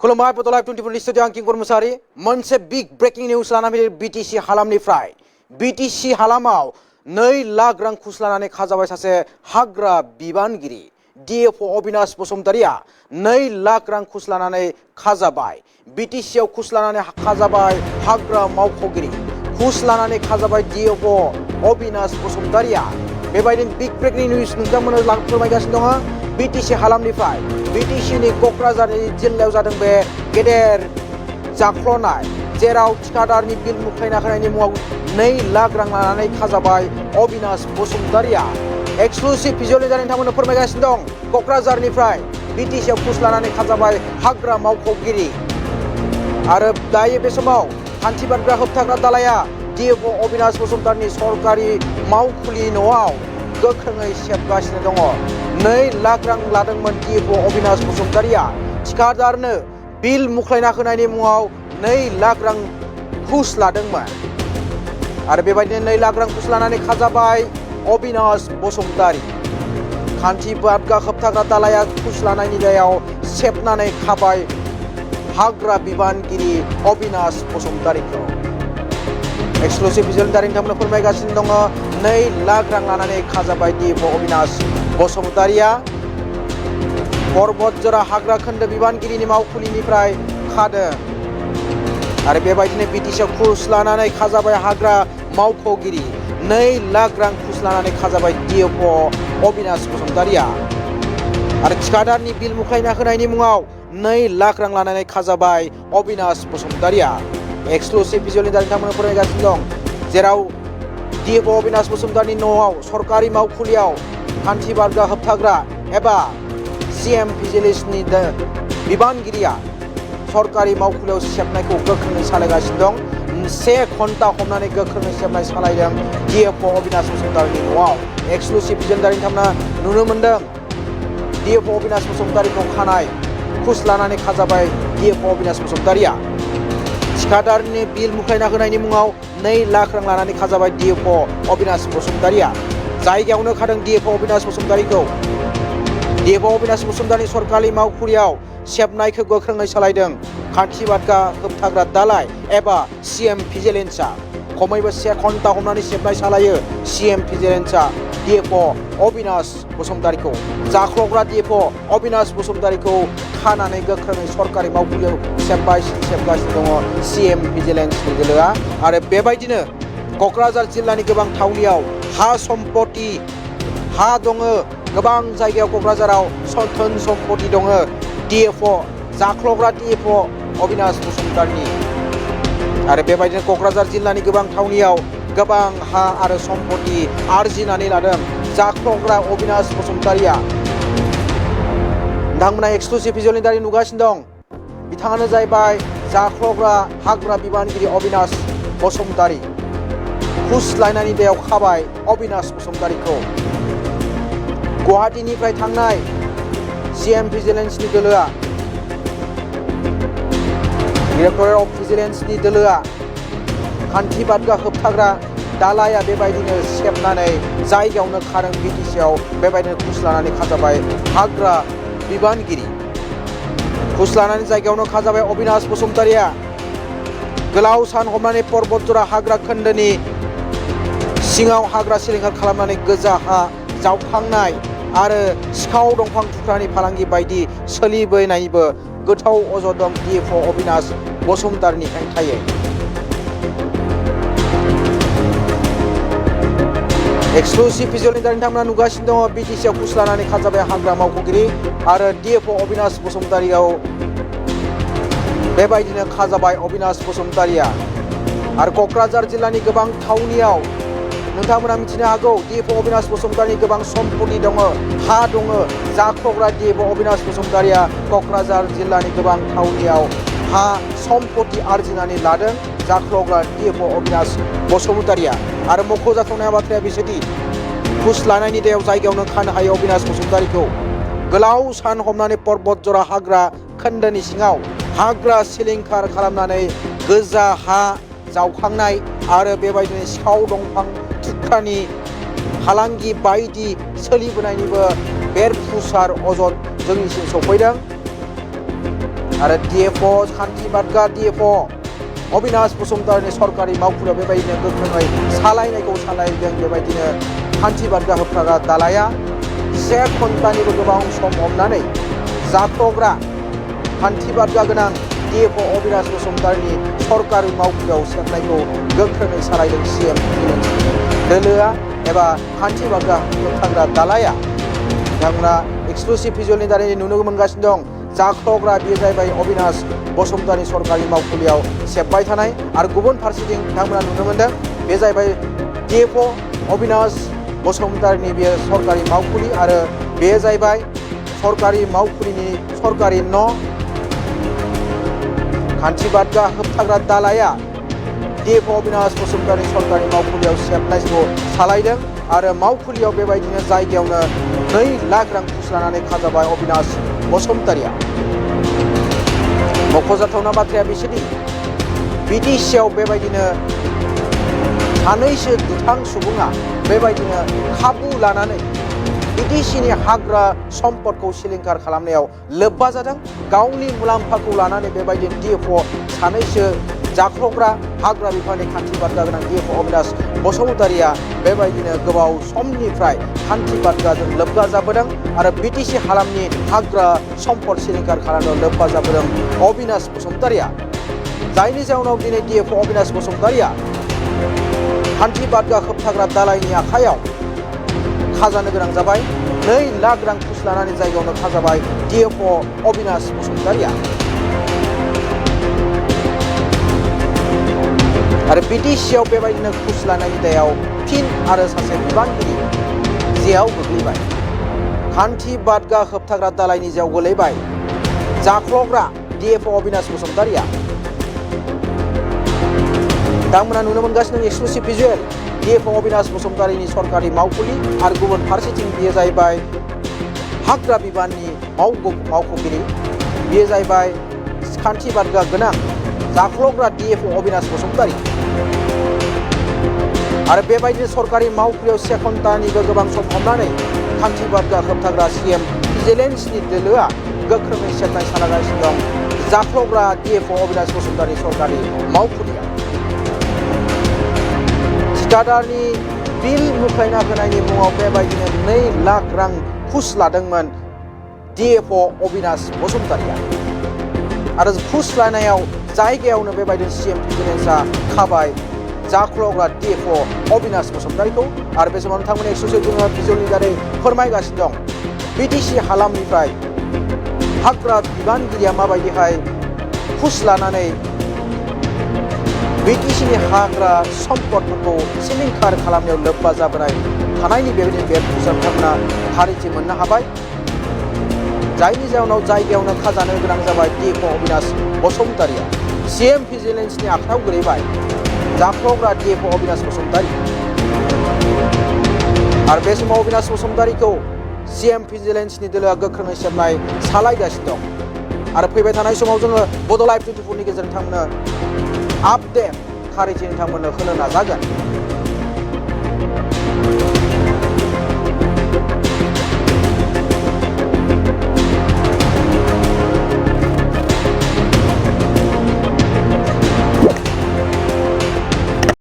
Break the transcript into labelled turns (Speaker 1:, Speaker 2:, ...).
Speaker 1: खुलुमबाय बड' लाइभ 24 नि स्टुडिअ' आं किंकर मुसाहारि मोनसे बिग ब्रेकिं निउस लाना फैदों बिटिसि हालामनिफ्राय बिटिसि हालामाव 2 लाख रां घुस लानानै खाजाबाय सासे हाग्रा बिबानगिरि डिएफअ अबिनाश बसुमतारिया 2 लाख रां घुस लानानै खाजाबाय बिटिसिआव घुस लानानै खाजाबाय हाग्रा मावख'गिरि घुस लानानै खाजाबाय डिएफअ अबिनाश बसुमतारिया बेबायदिनो बिग ब्रेकिं निउस नोंथांमोननो फोरमायगासिनो दङ बिटिसि हालामनिफ्राय बिटिसिनि क'क्राझार जिल्लायाव जादों बे गेदेर जाख्ल'नाय जेराव थिखादारनि बिल मुखायना होनायनि मुङाव 2 लाख रां लानानै खाजाबाय अबिनाश बसुमतारिया एक्सक्लुसिभ भिजुअलनि दारै नोंथांमोननो फोरमायगासिनो दं क'क्राझारनिफ्राय बिटिसिआव घुस लानानै खाजाबाय हाग्रा मावख'गिरि आरो दायो बे समाव खान्थि बारग्रा होबथाग्रा दालाया डिएफअ अबिनाश बसुमतारिनि सरकारि मावखुलि न'आव गोख्रोङै सेबगासिनो दङ 2 लाख रां लादोंमोन डिएफअ अबिनाश बसुमतारिया थिखादारनो बिल मुख्लायना होनायनि मुङाव 2 लाख रां घुस लादोंमोन आरो बेबायदिनो 2 लाख रां घुस लानानै खाजाबाय अबिनाश बसुमतारि खान्थि बारग्रा होबथाग्रा दालाया घुस लानायनि दायाव सेबनानै खाबाय हाग्रा बिबानगिरि अबिनाश बसुमतारिखौ एक्सक्लुसिभ भिजुअलनि दारै नोंथांमोननो फोरमायगासिनो दङ 2 लाख रां लानानै खाजाबाय डिएफअ अबिनाश बसुमतारिया पर्बतजरा हाग्रा खोन्दो बिबानगिरिनि मावखुलिनिफ्राय खादों आरो बेबायदिनो बिटिसिआव घुस लानानै खाजाबाय हाग्रा मावख'गिरि 2 लाख रां घुस लानानै खाजाबाय डिएफअ अबिनाश बसुमतारिया आरो थिखादारनि बिल मुखायना होनायनि मुङाव 2 लाख रां लानानै खाजाबाय अबिनाश बसुमतारिया एक्सक्लुसिभ भिजुअलनि दारै नोंथांमोननो फोरमायगासिनो दं जेराव डिएफअ अबिनाश बसुमतारिनि न'आव सरकारि मावखुलियाव खान्थि बारग्रा होबथाग्रा एबा सिएम भिजिलेन्सनि बिबानगिरिया सरकारि मावखुलियाव सेबनायखौ गोख्रोङै सालायगासिनो दं 1 घन्टा हमनानै गोख्रोङै सेबनाय सालायदों डिएफअ अबिनाश बसुमतारिनि न'आव एक्सक्लुसिभ भिजुअलनि दारै नोंथांमोना नुनो मोन्दों डिएफअ अबिनाश बसुमतारिखौ खानाय घुस लानानै खाजाबाय डिएफअ अबिनाश बसुमतारिया थिखादारनि बिल मुखायना होनायनि मुङाव 2 लाख रां लानानै खाजाबाय डिएफअ अबिनाश बसुमतारिया जायगायावनो खादों डिएफअ अबिनाश बसुमतारिखौ डिएफअ अबिनाश बसुमतारिनि सरकारि मावखुलियाव सेबनायखौ गोख्रोङै सालायदों खान्थि बारग्रा होबथाग्रा दालाय एबा सिएम भिजिलेन्सआ खमैबो 1 घन्टा हमनानै सेबनाय सालायो सिएम भिजिलेन्सआ डिएफअ अबिनाश बसुमतारिखौ जाख्ल'ग्रा डिएफअ अबिनाश बसुमतारिखौ खानानै गोख्रोङै सरकारि मावखुलियाव सेबगासिनो दङ सिएम भिजिलेन्सनि दोलोआ आरो बेबायदिनो क'क्राझार जिल्लानि गोबां थावनियाव हा सम्पति हा दङ गोबां जायगायाव क'क्राझाराव धोन सम्पति दङ डिएफअ जाख्ल'ग्रा डिएफअ अबिनाश बसुमतारिनि आरो बेबायदिनो क'क्राझार जिल्लानि गोबां थावनियाव गोबां हा आरो सम्पति आरजिनानै लादों जाख्ल'ग्रा अबिनाश बसुमतारिया नोंथांमोना एक्सक्लुसिभ भिजुअलनि दारै नुगासिनो दं बिथाङानो जाहैबाय जाख्ल'ग्रा हाग्रा बिबानगिरि अबिनाश बसुमतारि घुस लायनायनि दायाव खाबाय अबिनाश बसुमतारिखौ गुवाहाटीनिफ्राय थांनाय सिएम भिजिलेन्सनि दोलोआ डिरेक्टरेट अफ भिजिलेन्सनि दोलोआ खान्थि बारग्रा होबथाग्रा दालाया बेबायदिनो सेबनानै जायगायावनो खादों बिटिसिआव बेबायदिनो घुस लानानै खाजाबाय हाग्रा बिबानगिरि घुस लानानै जायगायावनो खाजाबाय अबिनाश बसुमतारिया गोलाव सान हमनानै पर्बतजरा हाग्रा खोन्दोनि सिङाव हाग्रा सिलिंखार खालामनानै गोजा हा जावखांनाय आरो सिखाव दंफां थुख्रानि फालांगि बायदि सोलिबोनायनिबो गोथौ अजद दं डिएफअ अबिनाश बसुमतारिनि हेंथायै एक्सक्लुसिभ भिजुअलनि दारै नोंथांमोना नुगासिनो दङ बिटिसिआव घुस लानानै खाजाबाय हाग्रा मावख'गिरि आरो डिएफअ अबिनाश बसुमतारियाव बेबायदिनो खाजाबाय अबिनाश बसुमतारिया आरो क'क्राझार जिल्लानि गोबां थावनियाव नोंथांमोना मिथिनो हागौ डिएफअ अबिनाश बसुमतारिनि गोबां सम्पति दङ हा दङ जाख्ल'ग्रा डिएफअ अबिनाश बसुमतारिया क'क्राझार जिल्लानि गोबां थावनियाव हा सम्पति आरजिनानै लादों जाख्ल'ग्रा डिएफअ अबिनाश बसुमतारिया आरो मख'जाथावनाय बाथ्राया बिसोरदि घुस लानायनि दायाव जायगायावनो खानो हायो अबिनाश बसुमतारिखौ गोलाव सान हमनानै पर्बतजरा हाग्रा खोन्दोनि सिङाव हाग्रा सिलिंखार खालामनानै गोजा हा जावखांनाय आरो बेबायदिनो सिखाव दंफां थुख्रानि फालांगि बायदि सोलिबोनायनिबो बेरफुसार अजद जोंनिसिम सफैदों आरो DFO खान्थि बादगा DFO अबिनाश बसुमतारिनि सरकारि मावखुलियाव बेबायदिनो गोख्रोङै सालायनायखौ सालायदों। बेबायदिनो खान्थि बादगा होबथाग्रा दालाया 1 घन्टानिबो गोबां सम हमनानै जाख्ल'ग्रा खान्थि बादगा गोनां DFO अबिनाश बसुमतारिनि सरकारि मावखुलियाव सेबनायखौ गोख्रोङै सालायदों CM दोलोआ एबा खान्थि बादगा होबथाग्रा दालाया। बिथांमोना एक्सक्लुसिभ भिजुअलनि दारै नुनो मोनगासिनो दं। जाख्ल'ग्रा बेयो जाहैबाय अबिनाश बसुमतारि सरकारि मावखुलियाव सेबबाय थानाय आरो गुबुन फारसेथिं बिथांमोना नुनो मोनदों बे जाहैबाय DFO अबिनाश बसुमतारिनि बे सरकारि मावखुलि आरो बे जाहैबाय सरकारि मावखुलिनि सरकारि न'। खान्थि बादगा होबथाग्रा दालाया DFO अबिनाश बसुमतारि सरकारि मावखुलियाव सेबनायखौ सालायदों आरो मावखुलियाव बेबायदिनो जायगायावनो 2 लाख रां घुस लानानै खाजाबाय अबिनाश बसुमतारिया। मख'जाथावना बाथ्राया बिसोरनि BTCआव बेबायदिनो सानैसो दुथां सुबुङा बेबायदिनो खाबु लानानै BTCनि हाग्रा सम्पदखौ सिलिंखार खालामनायाव लोब्बा जादों। गावनि मुलाम्फाखौ लानानै बेबायदिनो DFO सानैसो जाख्ल'ग्रा हाग्रा बिफाननि खान्थि बादगा गोनां DFO अबिनाश बसुमतारिया बेबायदिनो गोबाव समनिफ्राय खान्थि बादगाजों लोब्बा जाबोदों आरो BTC हालामनि हाग्रा सम्पद सिलिंखार खालामनायाव लोब्बा जाबोदों अबिनाश बसुमतारिया। जायनि जाउनाव दिनै DFO अबिनाश बसुमतारिया खान्थि बादगा होबथाग्रा दालायनि आखायाव खाजानो गोनां जाबाय। 2 लाख रां घुस लानानै जायगायावनो खाजाबाय DFO अबिनाश बसुमतारिया। आरो BTCआव बेबायदिनो घुस लानायनि दायाव फिन आरो सासे बिबानगिरि जेयाव गोग्लैबाय। खान्थि बादगा होबथाग्रा दालायनि जेयाव गोलैबाय जाख्ल'ग्रा DFO अबिनाश बसुमतारिया। बिथांमोना नुनो मोनगासिनो एक्सक्लुसिभ भिजुअल DFO अबिनाश बसुमतारिनि सरकारि मावखुलि आरो गुबुन फारसेथिं बेयो जाहैबाय हाग्रा बिबाननि मावख'गिरि। बेयो जाहैबाय खान्थि बादगा गोनां जाख्ल'ग्रा DFO अबिनाश बसुमतारि। आरो बेबायदिनो सरकारि मावखुलियाव 1 घन्टानिबो गोबां सम हमनानै खान्थि बादगा होबथाग्रा CM भिजिलेन्सनि दोलोआ गोख्रोङै सेबनाय सालायगासिनो दं जाख्ल'ग्रा DFO अबिनाश बसुमतारि सरकारि मावखुलियाव। ठिकादारनि बिल मुख्लायना होनायनि मुङाव बेबायदिनो 2 लाख रां घुस लादोंमोन DFO अबिनाश बसुमतारिया। आरो घुस लानायाव जायगायावनो बेबायदिनो CM भिजिलेन्सआ खाबाय जाख्ल'ग्रा DFO अबिनाश बसुमतारिखौ। आरो बे समाव नोंथांमोननि एक्सक्लुसिभ भिजुअलनि दारै फोरमायगासिनो दं BTC हालामनिफ्राय हाग्रा बिबानगिरिया माबायदिहाय घुस लानानै BTCनि हाग्रा सम्पदफोरखौ सिलिंखार खालामनायाव लोब्बा जाबोनाय थानायनि बेबायदिनो बेरखांसा बिथांमोना फारिथि मोननो हाबाय। जायनि जाउनाव जायगायावनो खाजानो गोनां जाबाय DFO अबिनाश बसुमतारिया। CM भिजिलेन्सनि आखायाव गोलैबाय जाख्ल'ग्रा DFO अबिनाश बसुमतारि। आरो बे समाव अबिनाश बसुमतारिखौ CM भिजिलेन्सनि दोलोआ गोख्रोङै सेबनाय सालायगासिनो दं। आरो फैबाय थानाय समाव जोङो बड' लाइभ 24 नि गेजेरजों नोंथांमोननो आपडेट खारिथि नोंथांमोननो होनो नाजागोन।